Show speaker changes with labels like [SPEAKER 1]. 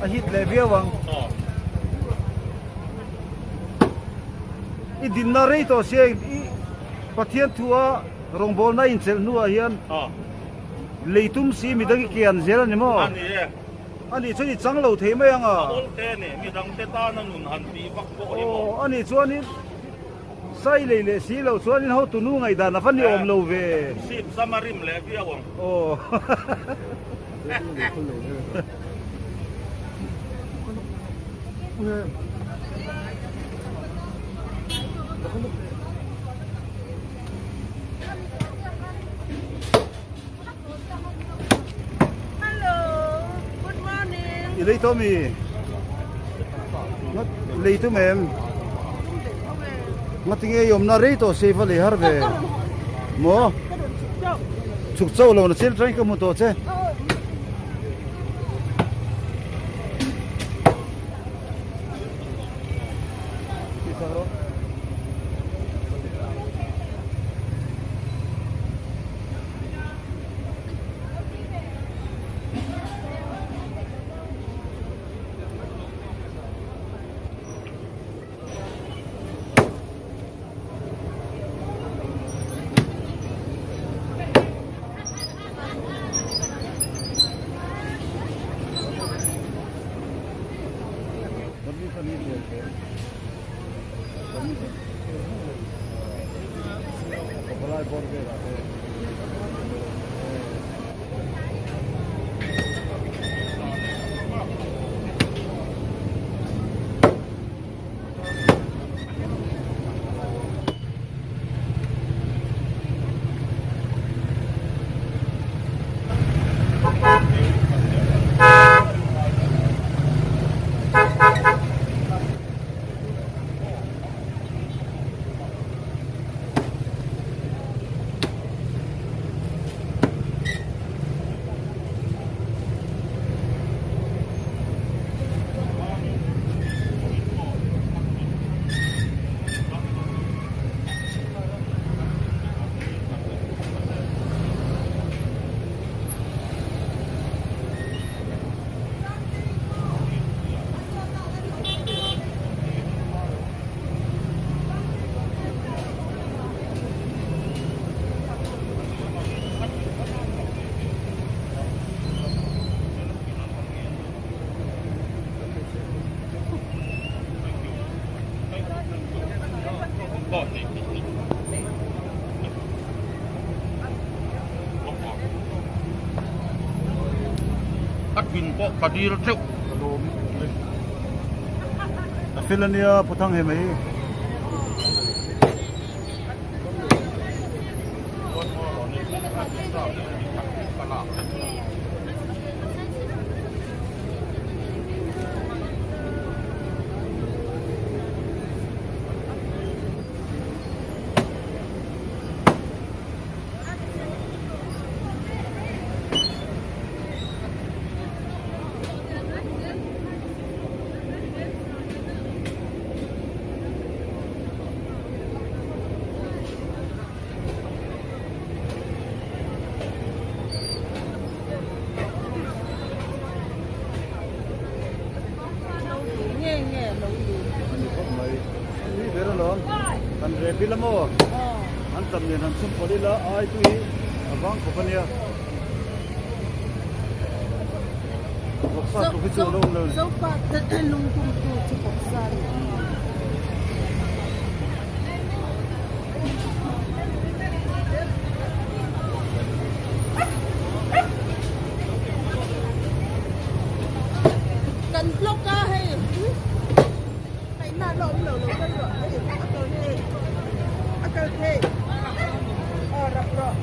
[SPEAKER 1] A hit leh viau ang. I dinna rei tawh sia i Pathian thua rawngbawlna inchelh hnuah hian lei tum si midang i kian zel a ni maw?
[SPEAKER 2] A ni e.
[SPEAKER 1] A nih chuan i chang lo thei mai ang a.
[SPEAKER 2] A awl te a ni. Midang te tana nun han tih vak pawh hi maw?
[SPEAKER 1] Aw, a nih chuanin sai lei leh si lo chuanin hotu nu ngaihdan a va ni awm lo ve.
[SPEAKER 2] Sip sam a rim leh viau ang.
[SPEAKER 1] Aw. I lei tawh mi? Lei tum em? Ngatinge i awmna rei tawh se i va lei har ve? Maw? Chhuk chauh lo na chil tangin ka hmu tawh che.
[SPEAKER 2] A thin pawh ka dil teuh.
[SPEAKER 1] A fel ania Puthang he mai. kher alawm. Kan rep ila maw? An tam nen han chhum pawlh ila ai tui hi a vang khawp a nia. Vawksa tluk hi chu a lo awm lo a ni.
[SPEAKER 3] Zofa lungtum tu chu vawksa a ni. Kan block a hei ngaihna la awm lo lo kal rawh hei a kal thei a kal thei aw rap rawh.